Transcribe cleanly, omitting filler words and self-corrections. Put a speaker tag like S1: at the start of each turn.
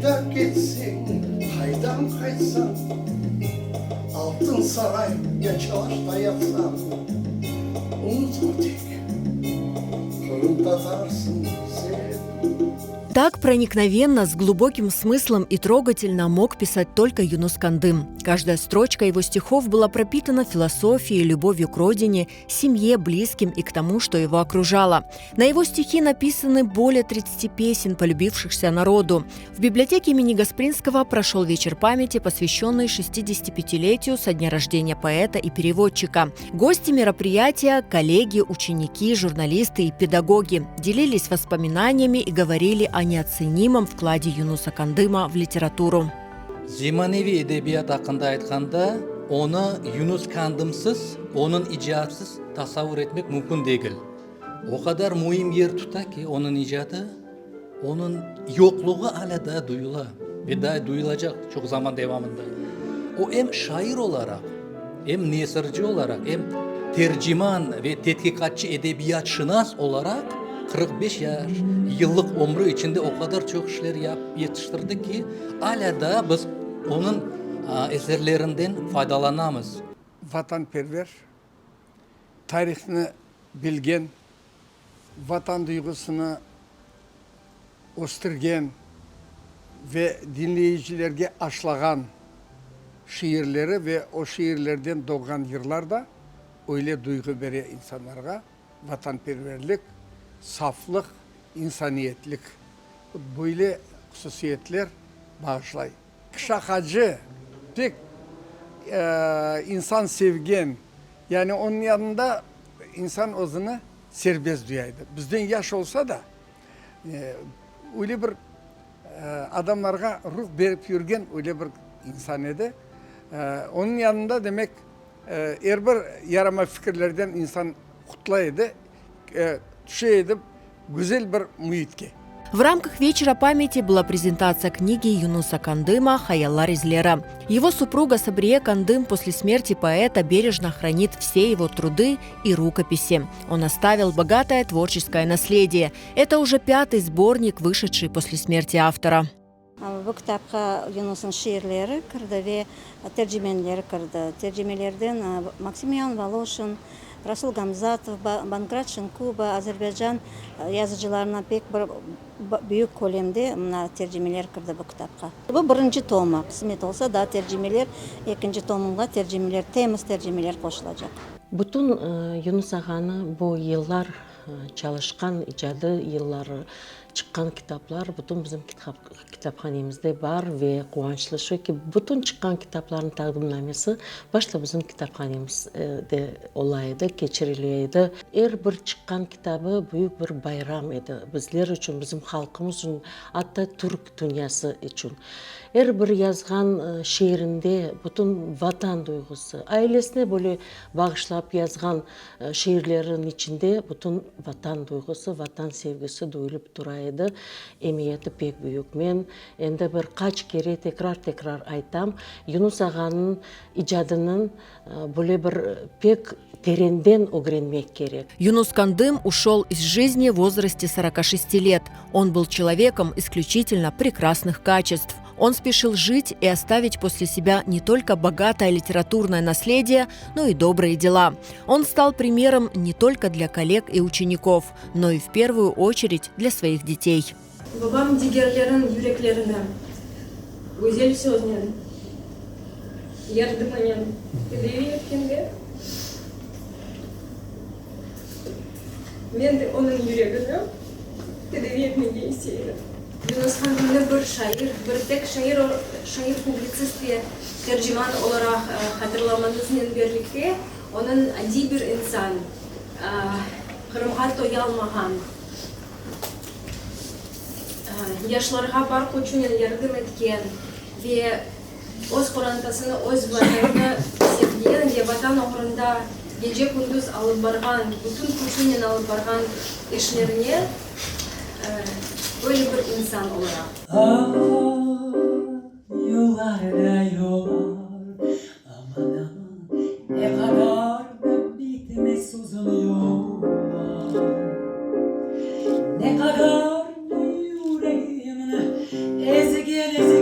S1: Qayda ketseñ, qaydan qaytsañ, Altın saray ya çalaşta yatsañ, Unutma tek, qırımtatarsıñ sen.
S2: Так проникновенно, с глубоким смыслом и трогательно мог писать только Юнус Кандым. Каждая строчка его стихов была пропитана философией, любовью к родине, семье, близким и к тому, что его окружало. На его стихи написаны более 30 песен, полюбившихся народу. В библиотеке имени Гаспринского прошел вечер памяти, посвященный 65-летию со дня рождения поэта и переводчика. Гости мероприятия, коллеги, ученики, журналисты и педагоги делились воспоминаниями и говорили о неоценимом вкладе Юнуса Кандыма в литературу.
S3: Zemaneviy edebiyat aqqında aytqanda, onı Yunus Kandımsız, onıñ icadsız tasavvur etmek mümkün degil. O qadar müim yer tuta ki, onıñ icadı, onıñ yoqluğı alâ daa duyula ve daa duyulacaq çoq zaman devamında. O em şair olaraq, em nesirci olaraq, em terciman ve tedqiqatçı, edebiyatşınas olaraq 45 yaş yıllıq ömrü içinde o qadar çoq işler yapıp yetiştirdi ki, alâ daa biz onıñ eserlerinden faydalanamız.
S1: Vatanperver, tarihnı bilgen, Vatan duyğusını östürgen ve diñleyicilerge aşlağan şiirleri ve o şiirlerden doğğan yırlar da öyle duyğu bere insanlarğa, vatanperverlik, saflıq, insaniyetlik, böyle hususiyetler bağışlay. Şaqacı, pek insan sevgen, yani onıñ yanında insan özüni serbest duya edi. Bizden yaş olsa da, öyle bir adamlarğa ruh berip yürgen öyle bir insan edi. Onıñ yanında, demek, er bir yaramay fikirlerden insan qutula edi, tüşe edi güzel bir müitke.
S2: В рамках вечера памяти была презентация книги Юнуса Кандыма «Hayallar izleri». Его супруга Сабрие Кандым после смерти поэта бережно хранит все его труды и рукописи. Он оставил богатое творческое наследие. Это уже пятый сборник, вышедший после смерти автора.
S4: Bu kitapqa Yunusnıñ şiirleri kirdi ve tercimenleri kirdi. Tercimelerden Maksimian Voloşin, Rasul Gamzatov, Bankrat Şinkuba, Azerbaycan yazıcılarından pek bir büyük kölemde mına tercimeler kirdi bu kitapqa. Bu birinci tomı, qısmet olsa, daa tercimeler, ekinci tomğa tercimeler, temiz tercimeler qoşulacaq.
S5: Bütün Yunus ağanı bu yıllar çalışqan, icadı yılları Çıqqan kitaplar bütün bizim kitaphanemizde bar ve quvançlı şu ki, bütün çıqqan kitaplarnıñ taqdimnamesi başta bizim kitaphanemizde ola edi, keçirile edi. Er bir çıqqan kitabı büyük bir bayram edi bizler içün, bizim halqımız içün, atta türk dünyası içün. Er bir yazğan şiirinde bütün Vatan duyğusı, ailesine böyle bağışlap yazğan Şiirleriniñ içinde bütün Vatan duyğusı, Vatan sevgisi duyulıp tura edi. Emiyeti pek büyük. Men endi bir qaç kere tekrar-tekrar aytam, Yunus ağanıñ icadınıñ böyle bir pek terenden ögrenmek kerek.
S2: Yunus Kandым ушел из жизни в возрасте 46 лет. Он был человеком исключительно прекрасных качеств. Он спешил жить и оставить после себя не только богатое литературное наследие, но и добрые дела. Он стал примером не только для коллег и учеников, но и в первую очередь для своих детей.
S6: Babam digerlerniñ yüreklerini güzel söznen, yardımınen tedavi etkende, men de onıñ yüregini tedavi etmege istey edim. Yunus Qandımnı bir şair, bir tek şair, şair-publitsist ve terciman olaraq hatırlamañıznen birlikte, onıñ adiy bir insan, Qırımğa toyalmağan, yaşlarğa bar küçünen yardım etken ve öz qorantasını, öz Vatanını sevgen ve Vatan oğrunda gece-kündüz alıp barğan, bütün küçünen alıp barğan işlerine böyle bir insan olaraq.
S7: Ah, yollar da yollar, aman, aman, ne qadar da bitmez uzun yollar, ne qadar da yüregimni. Gezegen.